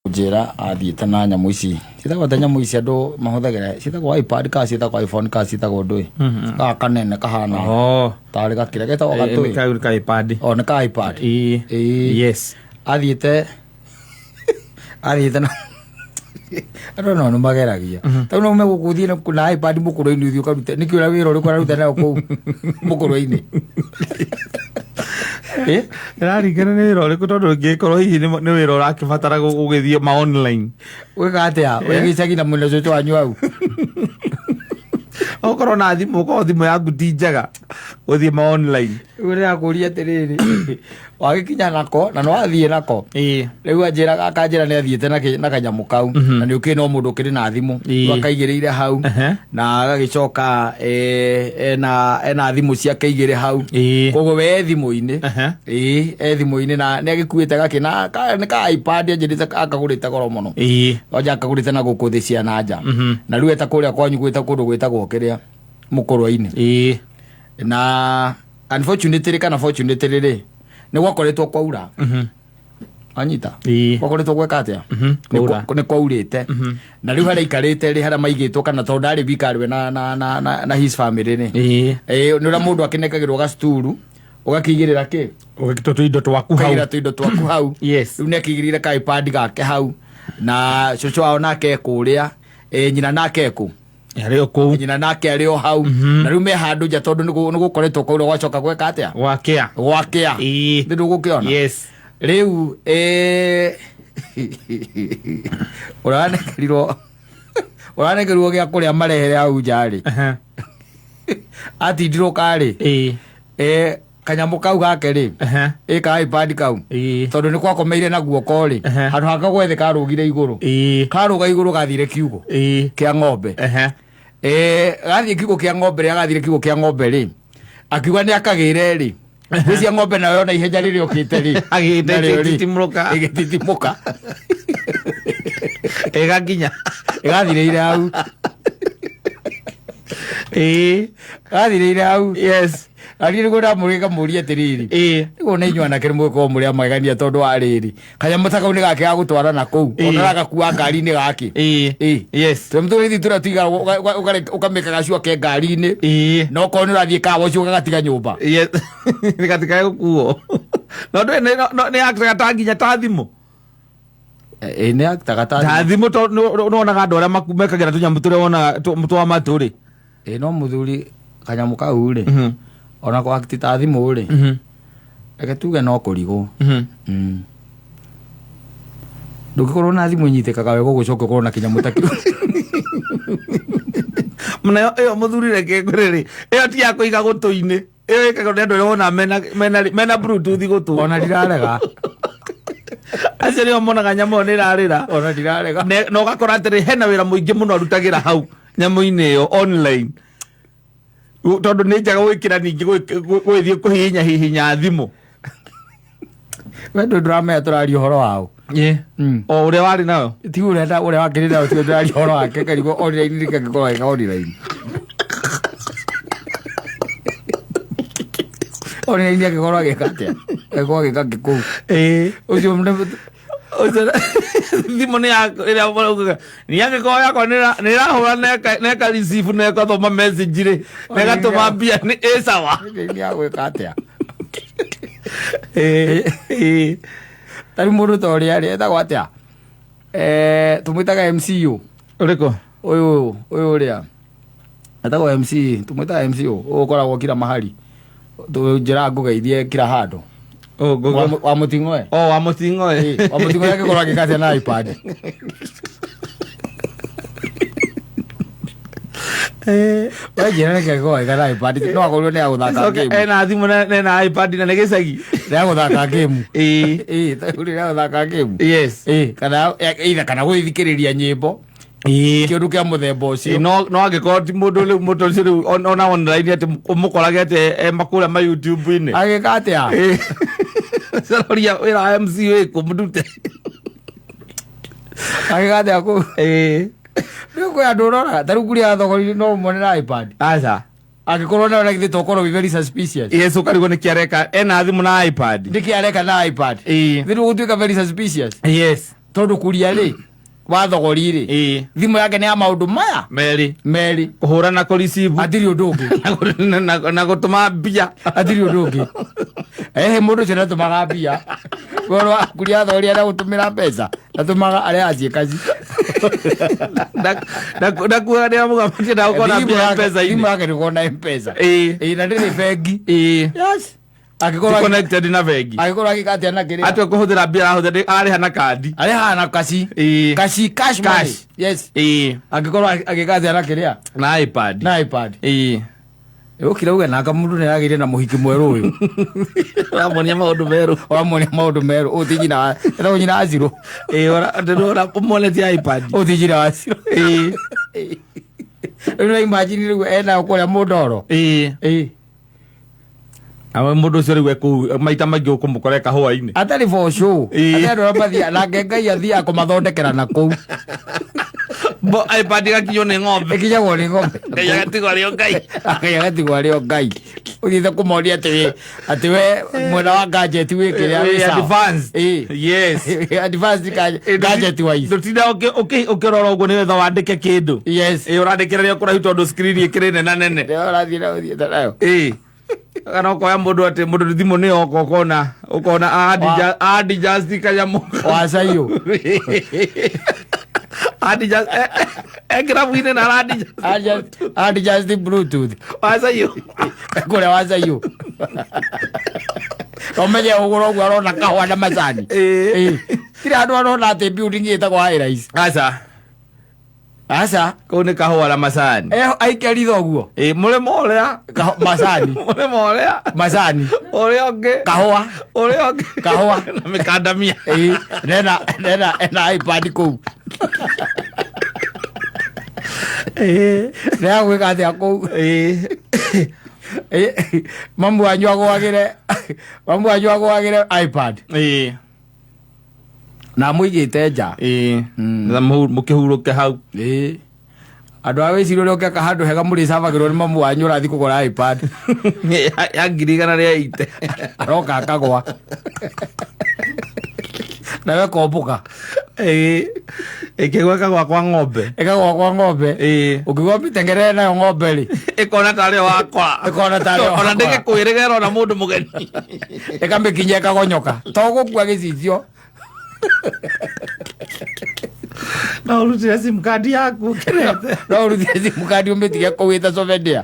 Njĩra athiĩte na nyamũ ici ciĩtagwo ta nyamũ ici andũ mahũthagĩra, ciĩtagwo iPad kana ciĩtagwo iPhone kana ciĩtagwo ndũĩ, gaka kanene kahana tarĩ gakĩrĩa getagwo gatũĩ. Kau nĩ ka iPad. O nĩ ka iPad. Ĩĩ. Ĩĩ. Athiĩte na andũ no nĩ mageragia tondũ no ume gũkũ ũthiĩ na iPad mũkũrũ-inĩ, ũthiĩ ũkarute nĩkĩ ũrĩa wĩra ũrĩkũ ũraruta nayo kũu mũkũrũ-inĩ? Ĩ? Ĩraringana nĩ wĩra ũrĩkũ, tondũ ũngĩkorwo hihi nĩ wĩra ũrakĩbatara gũgĩthiĩ ma online. Gwĩka atĩa wĩ gĩcagi na mwĩna cũcũ wanyu hau? Okorwo na thimũ, okorwo thimũ yaku ti njega, ũthiĩ ma online. Rĩu ndĩrakũria atĩrĩrĩ, wagĩkinya nako na nĩwathiĩ nako? Ĩĩ. Rĩu anjĩra, akanjĩra nĩ athiĩte na kanyamũ kau na nĩ ũkĩrĩ no mũndũ ũkĩrĩ na thimũ. Rĩu akaigĩrĩire hau na agagĩcoka ena thimũ ciake igĩrĩ hau. Koguo we e thimũ-inĩ. Ĩĩ, e thimũ-inĩ na nĩ agĩkuĩte gakĩ na nĩ ka iPad anjĩrĩte akagũrĩte goro mũno. Onja akagũrĩte na gũkũ thĩ cia na nja. Na rĩu eta kũrĩa kwanyu gwĩta kũndũ gwĩtagwo kĩrĩa mũkũrwa-inĩ. Na unfortunately kana fortunately rĩ, nĩ gwakoretwo kwaura. Anyita? Gwakoretwo gweka atĩa? Nĩ Kwaura. nĩ kwaurĩte na rĩu harĩa aikarĩte rĩ, harĩa maigĩtwo, kana tondũ ndarĩ wika, arĩ we na his family rĩ. Nĩ ũrĩa mũndũ akĩnengagĩrwo gacuturu ũgakĩigĩrĩra kĩ. Ũgĩkĩtwo tũindo twaku hau. Ũkaigĩrĩra tũindo twaku hau. Rĩu nĩ akĩigĩrĩire ka iPad gake hau na cũcũ wao nake e kũrĩa, nyina nake ekũ? Arĩ o kũu. Nyina nake arĩ o hau. Na rĩu me handũ nja tondũ nĩ gũkoretwo kwaura, gwacoka gweka atĩa? Gwakĩa. Gwakĩa. Nĩ ndũgũkĩona? Yes. Rĩu ũranekerirwo gĩa kũrĩa marehere hau nja rĩ, atindirwo karĩ kanyamũ kau gake rĩ, ĩ ka iPad kau, tondũ nĩ gwakomeire na guoko rĩ, handũ ha kagwe thĩ karũgire igũrũ. Karũga igũrũ gathire kiugũ kĩa ng'ombe. Gathiĩ kiugũ kĩa ng'ombe rĩ, agathire kiugũ kĩa ng'ombe rĩ, akiuga nĩ akagĩre rĩ, gwĩcia ng'ombe nayo na ihenya rĩrĩa ũkĩte rĩ, Agĩte narĩo rĩ, ĩgĩtitimũka. Ĩgĩtitimũka. Ĩgakinya. Ĩgathirĩire hau. Gathirĩire hau. Na niĩ nĩguo ndamũrĩka ngamũria atĩrĩrĩ, nĩguo nĩ inyuĩ anake nĩ mũgĩkorwo mũrĩ amagegania, tondũ wa rĩrĩ, kanyamũ ta kau nĩ gake ga gũtwara na kũu, ona gagakua ngari-inĩ gake. Tondũ tũrĩthi tũrĩa tuigaga ũkamĩka gacua ke ngari-inĩ, na okorwo nĩ ũrathiĩ kawa ũcio ũgagatiga nyũmba. Yes. Nĩ gatikae gũkuo. No ndũĩ nĩ yakĩraga ta nginya ta thimũ. Ĩ, nĩ akitaga ta Ta thimũ, tondũ nĩwonaga andũ arĩa mekagĩra tũnyamũ tũrĩa wonaga twa matũ rĩ. Ĩ, no mũthuri, kanyamũ kau rĩ, ona kwa ta thimũ rĩ, reke tuge no kũrigwo. Ndũngĩkorwo na thimũ inyitĩkaga wega ũgũcoka ũkorwo na kĩnyamũ ta kĩu. Nayo ĩyo mũthuri, reke ngwĩre rĩ, ĩyo ti ya kũiga gũtũ-inĩ, ĩyo ĩkagwo nĩ andũ arĩa wona mena Bluetooth gũtũ. Ona ndirarega. Acio nĩo monaga nyamũ ĩyo nĩ ĩrarĩra. Ona ndirarega. Na ũgakora atĩrĩ, hena wĩra mũingĩ mũno arutagĩra hau nyamũ-inĩ ĩyo online, tondũ nĩ njega gwĩkĩra ningĩ gwĩthiĩ kũhihinya hihinya thimũ. We ndũ ndũramenya tũraria ũhoro wao. O ũrĩa warĩ nayo. Ti ũrĩa ũrĩa wakĩrĩ nayo, tio ndĩraria ũhoro wake, karigwo online rĩ, kangĩkorwo geka online online angĩkorwo agĩka atĩa, angĩkorwo agĩka kĩ kũu? Ũcio Ũcio thimũ nĩ ya ĩrĩa ũraugaga nĩ angĩkorwo yakwa nĩ ĩrahũra na ĩka receive na ĩgathoma message rĩ, na ĩgatũma mbia, nĩ ĩ sawa. Nĩ agwĩka atĩa? Ĩĩ. Tarĩu mũndũ ta ũrĩa rĩ etagwo atĩa? Tũmwĩtaga MCU. Ũrĩkũ? Ũyũ ũrĩa etagwo MC, tũmwĩtaga MCU, ũyũ ũkoragwo kila mahali, njĩra ngũgeithie kila handũ. Oh, Google. Wa mũting'oe. Oh, wa mũting'oe. Wa mũting'oe angĩkorwo agĩka atĩa na iPad? We njĩra nĩkĩ angĩkorwo agĩka na iPad? No akorirwo nĩ agũthaka Coke, game. Ena thimũ na iPad na nĩ gĩcagi. Nĩ agũthaka game. Ĩĩ. Ĩĩ, tarĩu nĩ agũthaka game. Yes. Ĩĩ, kana either kana gũgĩthikĩrĩria nyĩmbo, kĩũndũ kĩa mũthemba ũcio. No angĩkorwo ti mũndũ rĩu, mũndũ ũcio rĩu ona online atĩ ũmũkorage atĩ e makũrĩa ma YouTube-inĩ. Agĩka atĩa? Cororia wĩra wa MC wĩkũ mũndute. Agĩka atĩa kũu? Ĩĩ. Rĩu kwĩ andũ ũrora tarĩu kuria thogori no ũmone na iPad. Aca. Angĩkorwo nayo na githĩ tokorwo be very suspicious? Yes, ũkarigwo nĩkĩ areka ena thimũ na iPad. Nĩkĩ areka na iPad? Ĩĩ. Thĩ gũtuĩka very suspicious. Yes. Tondũ kuria rĩ wa thogori rĩ, thimũ yake nĩ ya maũndũ maya merĩ. Merĩ. Kũhũra na kũreceive. Hatirĩ ũndũ ũngĩ. Na gũtũma mbia. Hatirĩ ũndũ ũngĩ. Ehe, mũndũ ũcio ndatũmaga mbia. Ũhoro wa kuria thogori arĩa gũtũmĩra mbeca ndatũmaga, arĩa aciĩ kaci. Ndakuaga ndĩra mũgambo ndagũkona mbia mpesa-inĩ. Thimũ yake nĩ kona Mpesa. Ĩĩ, na ndĩrĩ bengi. Yes, angĩkorwo Connected na bengi. Angĩkorwo agĩka atĩa na kĩrĩa. Atua kũhũthĩra mbia arahũthĩra, arĩha na kandi. Arĩhaga na kaci. Kaci, cash money. Cash. Yes. Angĩkorwo agĩka atĩa na kĩrĩa. Na iPad. Na iPad. Ũkire uge naka mũndũ nĩ aragĩire na mũhiki mwerũ ũyũ. Ũramonia maũndũ merũ. Ũramuonia maũndũ merũ. Ũyũ ti nyina wa, etagwo nyina wa Ciro. Ĩĩ, ũmonetie iPad. Ũyũ ti nyina wa Ciro. Rĩu no imagine rĩu ena kũrĩa mũndoro. Awe mũndũ ũcio rĩu ekũu maita maingĩ ũkũmũkora kahũa-inĩ. Atarĩ for show. Atarĩ andũ arĩa mathiaga nake Ngai athiaga kũmathondekera na kũu. Bo iPad ĩgakinywo nĩ ng'ombe. Ĩkinyagwo nĩ ng'ombe. Ngai agatigwo arĩ o Ngai. Ngai agatigwo arĩ o Ngai. Ũthiĩte kũmonia atĩ we mwena wa gadget wĩ kĩrĩa wĩ Wĩ sawa. Advanced. Yes. Advanced gadget wise. Ndũtinda ũkĩrora ũguo nĩgetha wandĩke kĩndũ. Ĩ, ũrandĩkĩrĩria kũraihu tondũ screen ĩkĩrĩ nena nene. Rĩo ũrathiĩ na ũthiĩte nayo. Kana ũkoya mũndũ atĩ mũndũ thimũ nĩ yoka, ũkona adjust kanyamũ. Wacaiũ. Adjust ekĩrabu-inĩ na aradjust. Adjust Bluetooth. Wacaiũ. Kũrĩa wacaiũ. Ũmenye ũgũra ũguo arona kahũa na macani. Tirĩ handũ arona atĩ building ĩtagwo high rise. Aca. Aca. Kũu nĩ kahũa na macani. Aikarire ũguo. Ĩ, mũrĩmo ũrĩa. Macani. Mũrĩmo ũrĩa. Macani. Ũrĩa ũngĩ. Kahũa. Ũrĩa ũngĩ. Kahũa. Na mĩkandamia. Ĩĩ, nena ena iPad kũu. Nĩ agwĩka atĩa kũu? Ĩĩ, mamu wanyu agũagĩre iPad na amũigĩte nja. Na mũkĩhurũke hau. Ĩĩ, andũ a wĩciria ũrĩa ũngĩaka handũ hega mũrĩcabagĩrwo nĩ mamu wanyu ũrathiĩ kũgũra iPad ya 180,000. Aroka akagwa nawe kombũka. Ĩkĩgwa ĩkagwa kwa ng'ombe. Ĩkagwa kwa ng'ombe. Ũngĩgwa mĩtengerere nayo ng'ombe rĩ, Ĩkona tarĩ o wakora. Ĩkona tarĩ o ona wakora. ndĩgĩkwĩrĩga ĩrona mũndũ mũgeni. Ĩkamĩkinya ĩkagonyoka to gũkua gĩcicio. No ũrutire sim card yaku ũkenete. No ũrutire sim card ũmĩtige kũu ĩta souvenir.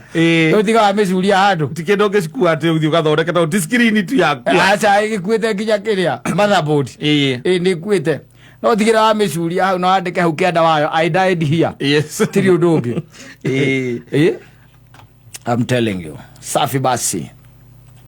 Ũtiga wamĩcuria handũ. Ti kĩndũ ũngĩcikua atĩ ũthiĩ ũgathondeke tondũ ti screen tu yakua. Aca, ĩgĩkuĩte nginya kĩrĩa motherboard. Ĩĩ, nĩ ĩkuĩte no tigĩra wamĩcuria hau na wandĩke hau kĩanda wayo, "I died here." Tiri ũndũ ũngĩ. Ĩĩ. I'm telling you. Safi basi.